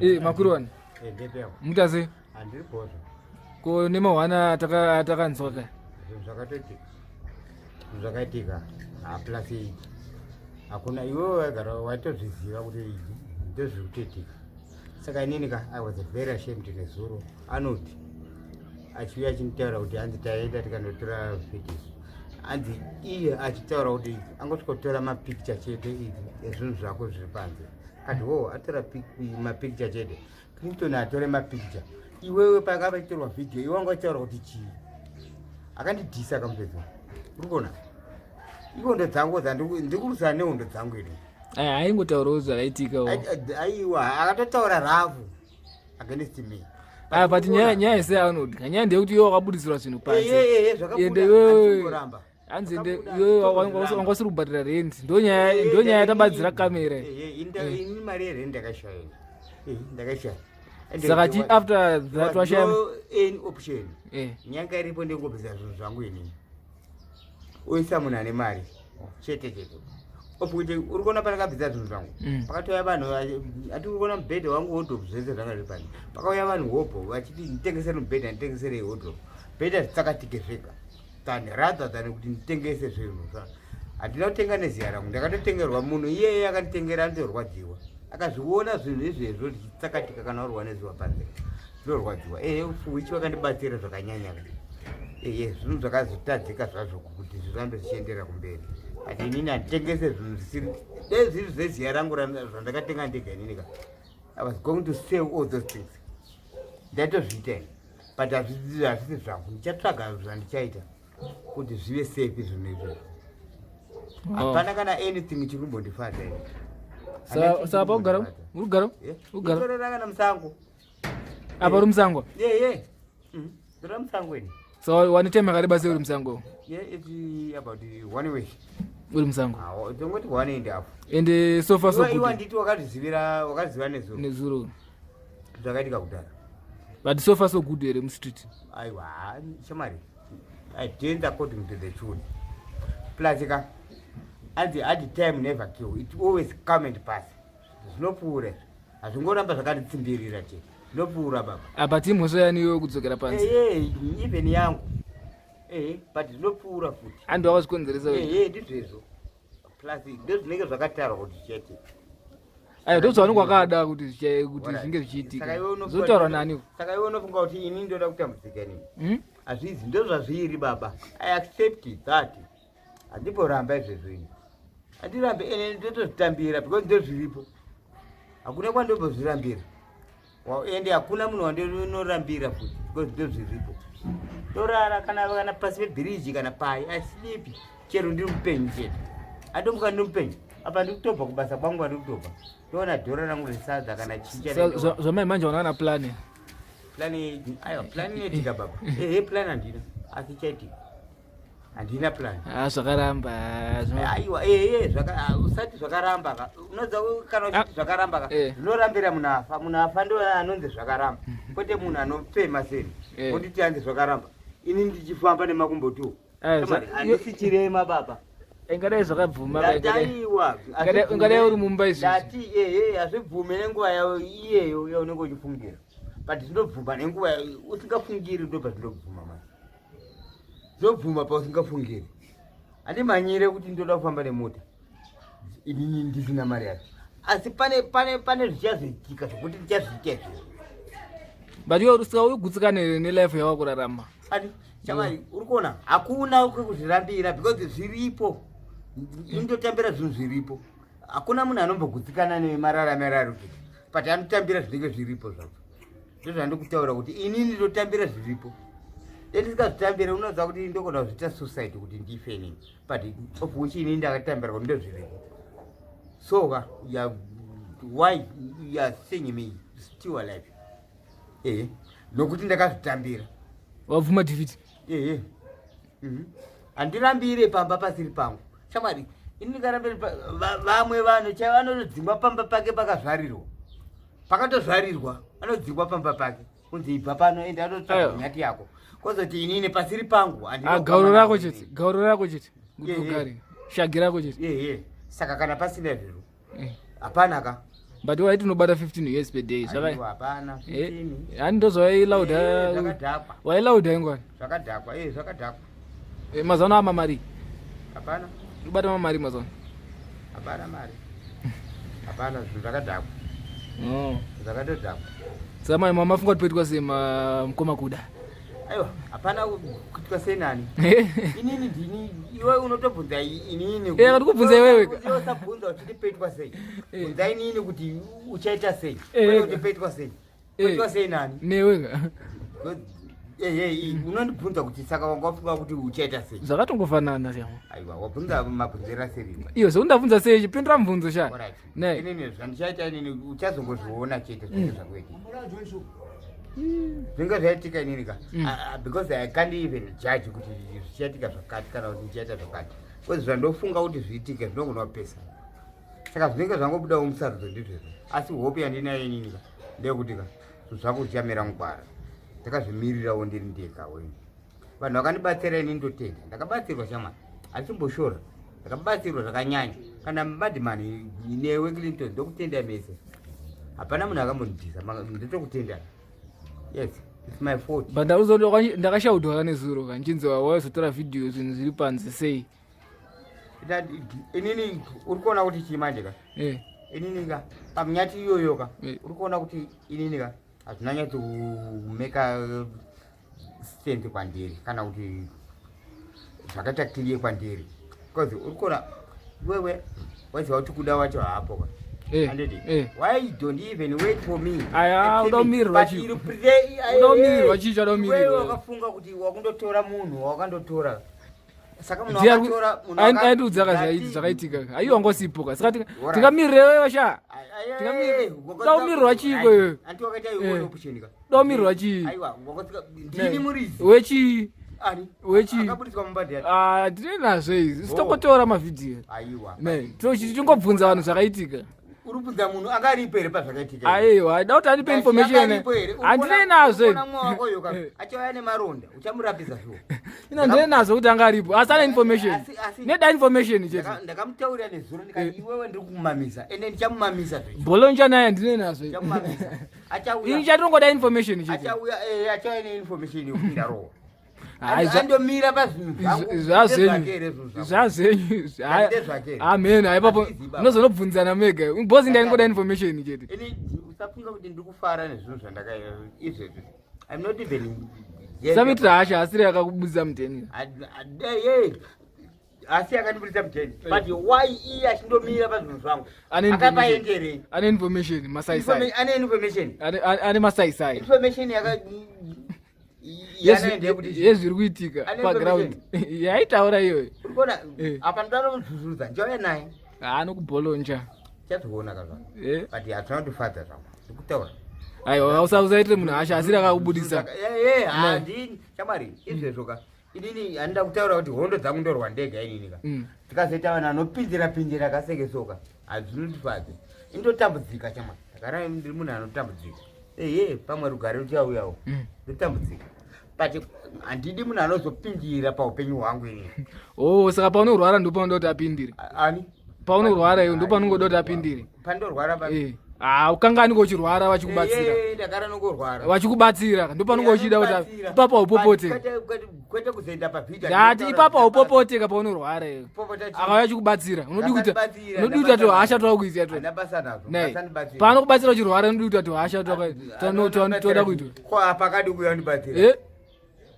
Eh, makuru wani muita sei? Ko nemahwana atakanzwa ka zvakatoitika, zvakaitika plus hakuna iwewe waigara waitozviziva kuti ndozviri kutoitika. Saka inini ka, I was very ashamed nezuro anoti achiuya achinditaura kuti hanzi taenda tikanotora videos, hanzi iye achitaura kuti angosvika kutora mapicture chete ezvinhu zvako zviri panze. Kati wo atora mapicture chete, Clinton atore mapicture, iwewe panga pachitorwa video iwe wanga uchitaura kuti chii? Akandidhisa kamupedza. Uri kuona ihondo dzangu ndirikurwisana nehondo dzangu ini. Aingotaurawo zvakaitika. Aiwa, akatotaura ravu against me. Ah, but nyaya yese yaanodya, nyaya ndeyekuti iwe wakabudisirwa zvinhu panze, ende iwewe hanzi ende iwewe wanga usiri kubhadhara rent. Ndo nyaya yatabadzira kamera. Ini mari yerent ndakashaya, ndakashaya. Saka chi after that washaya any option? Nyanga iripo ndengobvisa zvinhu zvangu inini, oisa munhu ane mari chete chete. Ofukuti uri kuona pandakabvisa zvinhu zvangu, pakatouya vanhu ati uri kuona mubhedha wangu, wardrobe, zvese zvanga zviri pane. Pakauya vanhu hobho vachiti nditengesere mubhedha, nditengeserei wardrobe, bhedha zvitsakatike zvega than rather than kuti nditengese zvinhu. Handina kutenga neziya rangu, ndakatotengerwa. Munhu iyeye akanditengera anotorwadziwa akazviona zvinhu izvezvo zvichitsakatika. Kana warwa nezuva panze zvinorwadziwa. Ehe, which vakandibatsira zvakanyanya. Ehe, zvinhu zvakazotadzika zvazvo kuti zvirambe zvichienderera kumberi, but inini handitengese zvinhu zvisiri. Dai zviri zveziya rangu zvandakatenga ndega inini ka, I was going to sell all those things, ndaitozviita ini, but hazvisi zvangu. Ndichatsvaga zvandichaita kuti zvive safe zvinhu izvozvo. Hapana kana anything chiri kumbondifadza ini. Saka paugara uri kugara ugara? Itorora kana musango. Apa uri musango? Ye, ndora musango ini. So wane time yakareba sei uri musango? Yeah, it's about one week. Uri musango? Tongoti one and half. And so far so good? Iwa nditi wakazvizivira, wakaziva nezuro. Nezuro. Zvakaitika kudhara. But so far so good here mustreet? Aiwa shamari, I dance according to the tune. Plus ka anzi hard time never kill, it always come and pass. Zvinopfuura izvi, hazvingoramba zvakatitsimbirira chete, zvinopfuura baba. Apa timhosva yani iwe kudzokera panze? Even yangu, but zvinopfuura futi. Andu wakazvikonzeresa. Ehe, ndizvezvo. Plus ndozvinenge zvakatarwa kuti chete. Ayo ndozvavanenge wakada kuti kuti zvinge zvichiitika, zvotaurwa nani? Saka iwe unofunga kuti ini ndoda kutambudzika inini? Hazvizi, ndozvazviri baba. I accept that, handimboramba izvezvo ini, handirambe ene, ndotozvitambira because ndozviripo. Hakuna kwandombozvirambira ende hakuna munhu wandinorambira futi because ndozviripo. Torara kana pasi pebhiriji kana pai, I sleep chero ndiri mupenyu chete. Andomuka ndiri mupenyu. Apa ndiri kutobva kubasa kwangu, andiri kutobva ndoona dhora rangu resadza kana chicha. Zvamai manje wanaona plan? Plan? Aiwa, plan inoitika baba. Ehe, plan handina, asi chaitika. Handina plan. Ah, zvakaramba. Aiwa, ehe, usati zvakaramba ka. Unoza kana uchiti zvakaramba ka, zvinorambira munhu afa. Munhu afa ndo anonzi zvakaramba, kwete munhu anofema seni. Onditi anzi zvakaramba ini ndichifamba nemakumbo tu? Handisi chirema baba. Ingadai zvakabvuma. Aiwa. Ungadai uri mumba izvi. Ndati ehe, hazvibvume nenguva yayo iyeyo yaunenge uchifungira, but zvinobvuma nenguva usingafungiri. Ndobva zvinobvuma manje, zobvuma pausingafungiri. Handimhanyire kuti ndoda kufamba nemota inini ndisina mari yacho, asi pane zvichazoitika zvokuti ndichazviita izvozvo. But iwe usika ugutsikane nelife yawakurarama? Ati shamwari, uri kuona hakuna kwekuzvirambira because zviripo. Indotambira zvinhu zviripo. Hakuna munhu anombogutsikana nemararamiro ari kuita, but anotambira zvinenge zviripo zvacho. Ndozvandikutaura kuti inini ndotambira zviripo. Dendisingazvitambire, unoziva kuti ndogona kuzviita suicide kuti ndife inini, but of which inini ndakatambira kuti ndozviripo. So ka why you are seeing me still alive? Ehe, nokuti ndakazvitambira. Wabvuma defeat. Ehe. Handirambire pamba pasiri pangu shamwari. Ini ndikarambire vamwe vanhu chaivo vanotodzingwa pamba pake pakazvarirwa, pakatozvarirwa anodzingwa pamba pake kunzi ibva pano, ende anotsvaga nyati yako. Kozoti inini pasiri pangu. Ah, gauro rako chete, gauro rako chete kuti ugare, shagi rako chete. Ehe, saka kana pasina izvozvo, hapana ka. But waiti unobata 15 US per day. Zvaka Aiwa, hapana 15. Hani ndozvawailauda. Eh, zvakadhakwa. Wailauda ingwani. Zvakadhakwa, zvakadhakwa. Mazano amamari. Hapana. Ubata mamari mazano. Hapana mari. Hapana, zvinhu zvakadhakwa. Oh. Zvakatodhakwa. Saka mai mama funga kuti poitwa sei mukoma Kuda? Aiwa, hapana kuitwa sei nani? Inini ndini, iwe unotobvunza inini. Eh, ndikubvunza iwewe. Iwe usabvunza kuti poitwa sei. Bvunza inini kuti uchaita sei. Eh. Kuti poitwa sei. Poitwa sei nani? Newe ka. Ehe, unondibvunza kuti saka wanga wafunga kuti uchaita sei. Zvakatongofanana shamwa. Aiwa, wabvunza mabvunzero asiriwo. Iyo zvekundabvunza sei chipindura mubvunzo sha. Alright. Ne. Inini zvandichaita inini uchazongozviona chete zvinenge zvakuitika. Zvinenge zvaitika inini ka. Ah, because I can't even judge kuti zvichaitika zvakati kana kuti ndichaita zvakati. Because zvandofunga kuti zviitike zvinogona kupesana. Saka zvinenge zvangobudawo musarudzo ndizvezvo. Asi hope yandinayo inini ka ndeyekuti ka zvinhu zvangu zvichamira mugwara. Ndakazvimirirawo ndiri ndega ini. Vanhu vakandibatsira ini ndotenda. Ndakabatsirwa shamwari. Handisimboshora. Ndakabatsirwa zvakanyanya. Kana Madman newe Clinton ndokutenda mese. Hapana munhu akambondidhisa. Ndotokutenda. Yes, it's my fault. But ndakashaudwa nezuro ka nchinzi waizotora video zvinhu zviri panze sei. Inini uri kuona kuti chii manje ka? Inini ka pamunyati iyoyo ka uri kuona kuti inini ka hazvina nyatso kumeka sense kwandiri kana kuti zvakaita clear kwandiri, because uri kuona iwewe waiziva kuti Kuda wacho haapo ka. Handiti? Why don't you even wait for me? Aya, Accept uda me. kumirirwa But chii? Uda kumirirwa chii chada kumirirwa? Iwewe wakafunga kuti wakundotora munhu wakandotora, saka munhu Ndiye wakatora munhu aindiudza ka zvakaitika ka. Aiwa ngosipo ka. Saka tingamirire wewe sha. Uda kumirirwa chii kwewe? Anti wakaita iwe option ka. Uda kumirirwa chii? Aiwa, ndini muridzi. Wechii? Ani? Wechii? Akabudiswa mumba ndiani? Ah, ndine nazvo izvi. Sitokotora mavhidhiyo. Aiwa. Ne, tingobvunza vanhu zvakaitika. Uri kubvunza munhu angaripo here pazvakaitika? Aiwa, da kuti andipe information. Angaripo here? Handine nazvo. Unoona mwa wako uyo ka achauya nemaronda, uchamurapisa zvo. Ina ndine nazvo kuti anga aripo. Asi ane information. Neda information chete. Ndakamutaurira nezuro ndikati iwewe ndiri kumumamisa, ende ndichamumamisa zve. Bolonja naye ndine nazvo. Ndichamumamisa. Achauya. Ini chatinongoda information chete. Achauya, achauya neinformation yekuti ndarohwa. Hai, Andomira pazvinhu zvangu. Zvazvenyu. Ndezvake here zvinhu zvangu? Zvazvenyu. Ndezvake here? Amen. Ipapo Handizi baba. munozonobvunzana mega. Boss, ndaingoda information chete. Ini usafunga kuti ndiri kufara nezvinhu zvandakaita izvezvi. I'm not even Samitira hasha asiri akakubudisa muteni. Asi akandibudisa muteni, but why iye achindomira pazvinhu zvangu? Ane information. Akapaenderei? Ane information masaisai. Ane information. Ane masaisai. Information yaka yanaende kuti Yezviri kuitika Ane paground. Yaitaura iyoyo. Uri kuona apa ndanomudzuzudza, ndichauya naye. Anokubolonja. Chazoona ka zvako. But hatina kundifadza zvangu, ndikutaura. Aiwa, usaitire munhu hasha asiri akakubudisa. Handi shamwari, izvezvo ka inini handida kutaura kuti hondo dzangu ndorwa ndega inini ka. Tikazoita vanhu vanopinzira pinzira kasekesoka, hazvinondifadzi, indotambudzika shamwari. Ndakara ndiri munhu anotambudzika. Ehe, pamwe rugare ruchauyawo. Ndotambudzika, but handidi munhu anozopindira paupenyu hwangu inini. Oh, saka paunorwara ndopaunoda kuti apindire? Ani? Paunorwara iwe ndopanongoda kuti apindire? Pandorwara pa? Ah, ukangani uchirwara vachikubatsira? Ndakara nongorwara. Vachikubatsira ndopanonge uchida kuti ipapo haupopote. Kwete kuzoenda pavhidhiyo. Ndati ipapo haupopoteka paunorwara iwe. Popota chii? Akauya achikubatsira, unodi kuita Asandibatsira, unodi kuita ndabasa tuhasha twakuiziya to. Handina basa nazvo. Nei. Asandibatsira. Paanokubatsira uchirwara unodi kuita tuhasha toda kuitwa. Ko apa akadi kuuya kundibatsira?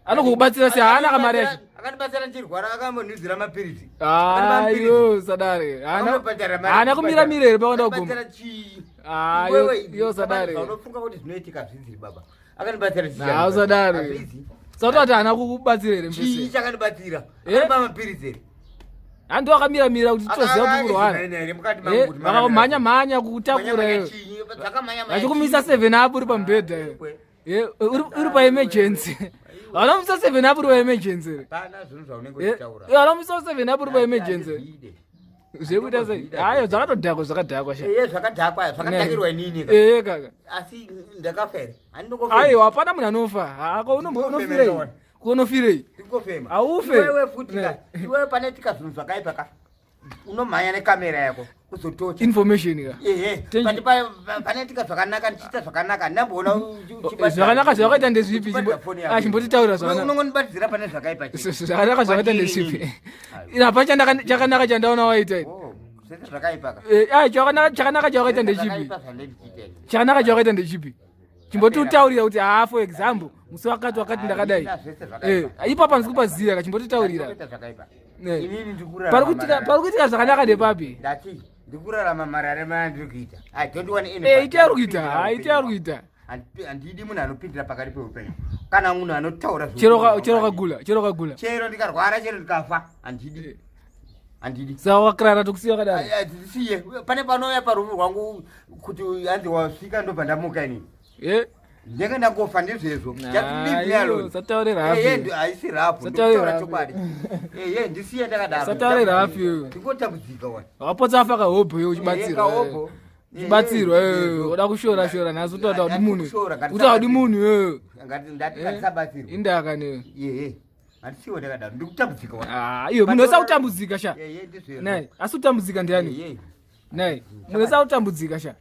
Anokubatsira se haana kamari yacho. Akandibatsira ndichirwara, akambondiudzira mapiritsi. Ayo, sadare. Akambobhadhara mari. Haana kumira mira here pakwenda kuguma? Akandibatsira chii? Ah, Iwewe, yo sadare. Unofunga kuti zvinoitika zvinziri baba. Akandibatsira chii? Ha, usadare. Hazvizi. Saka haana kukubatsira here Chii mfese? chakandibatsira? Akandipa mapiritsi here? Handi wakamira mira kuti toziva kuti kurwara. Here mukati mangu kuti Vakamhanya mhanya kukutakura Mhanya iwe. chii? Dzakamhanya mhanya Vachikumisa chii? 7 Up uri pamubhedha iwe. Iwe. Uri paemergency. Vanomisa 7 Up uri paemergency here? Hapana zvinhu zvaunenge uchitaura. Vanomisa 7 Up uri paemergency. Handizvide. Zvekuita sei? Hayo zvakatodhakwa, zvakadhakwa sha. Iye zvakadhakwa, zvakadhakirwa inini ka. Kaka. Asi ndakafa here? Handingofema. Aiwa, hapana munhu anofa. Hako unofirei? Ndingofema. Unofirei? Ndingofema. Haufe. Iwewe futi ka. Iwewe pane tika zvinhu zvakaipa ka. Unomhanya nekamera yako kuzotocha information ka. Ehe, Tenji- but panaitika zvakanaka, ndichiita zvakanaka, ndamboona Oh, zvakanaka zvawakaita ndezvipi? Chimbotitaurira zvakanaka. Unongondibatidzira pane zvakaipa chete. Zvakanaka zvawakaita Kwandiri ndezvipi? inini. Ina hapana chakanaka chandaona waita ini. Oh, zvese zvakaipa ka. Chakanaka chawakaita Zvese ndechipi? zvakaipa zvandichiita ini. Chakanaka chawakaita ndechipi? Chimbotitaurira kuti haa, for example, musi wakati wakati ndakadai. Handina zvese zvakaipa. Ipapa ndisi kupaziva ka, chimbotitaurira. Ndinoita zvakaipa. Eh. Inini ndikurarama Pari kuitika zvakanaka ndepapi? Ndati ndikurarama mararama andiri kuita. I don't want anybody. Ite ari kuita, ha, ite ari kuita. Handidi munhu anopindira pakati peupenyu kana munhu anotaura Chero zveupenyu chero hwangu. kagula, chero kagula. Chero ndikarwara, chero ndikafa, handidi, handidi. Saka wakarara tokusiya wakadaro? Siye pane panouya parufu rwangu kuti hanzi wasvika, ndobva ndamuka inini. Ndenge ndangofa, ndizvezvo. Just leave me alone. Sataure rafi. Haisi rafu. Sataure Ndikutaura rafu. chokwadi. Ehe, ndisiye ndakadaro. Sataure rafu. Ndingotambudzika wani. Wakapotsa afa kahobho iwe Ehe, uchibatsirwa. kahobho. Uchibatsirwa. Ehe, ndizvo. Uda kushora shora nhasi, utaura kuti munhu. Kushora, Utaura kuti munhu iwewe. Ndati ngatisabatsirwa. Indaka newe. Ehe, handisiwo ndakadaro, ndikutambudzika wani. Ah, iyo munhu wese akutambudzika sha. Ehe, ndizvezvo. Nai, asi kutambudzika ndiani? Ehe. Nai, munhu wese akutambudzika sha.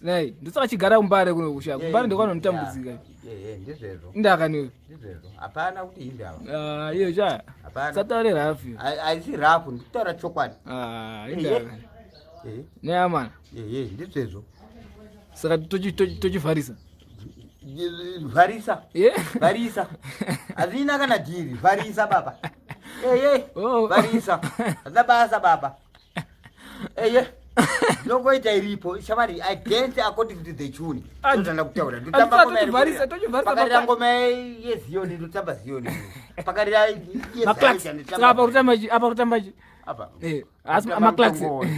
Nai, ndosaka chigara kuMbare kuno kusha. Kumbare ndokwanotambudzika. Ehe, ndizvezvo. Indaka newe. Ndizvezvo, hapana kuti indava. Ah, iyo sha. Hapana. Sataure rafi. Haisi rafu, ndikutaura chokwadi. Ah, indaka. Ehe. Neamana. Ehe, ndizvezvo. Saka tochivharisa. Vharisa. Vharisa, hazvina kana dhiri, vharisa baba, eye. Oh. Vharisa, hazvina basa baba, eye, ndinongoita iripo shamari. I dance according to the tune. Ndozvanda kutaura. Ndotamba Andisati ngoma iri tochivharisa, kurira. tochivharisa Pakarira ngoma yeziyoni, ndotamba ziyoni. Pakarira Maclax. yeZaija, Saka apa kutamba chi? Apa kutamba chi? Apa. Asi Ndotamba maclax. muchongoyo.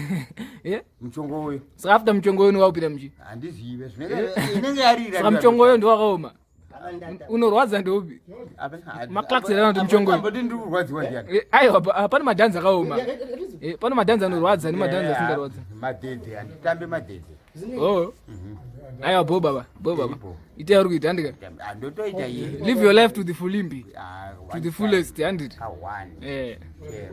Muchongoyo. Saka after muchongoyo niwaupira muchi? Handizive, zvinenge inenge yarira. Saka muchongoyo ndiwakaoma. Unorwadza ndeupi? Maclax era anoti muchongoyo. Amboti ndiri kurwadziwa ndiani? Aiwa, pane madhanzi akaoma. Pane madhanzi anorwadza nemadhanzi asingarwadza. Madhedhe, handitambe madhedhe. Oh. Aiwa, bo baba, bo baba. Iripo. Ite yauri kuita, handika. Handotoita iye. Live your life to the fulimbi. Ah, To the fullest, handit. Ka one. Eh. Yeah.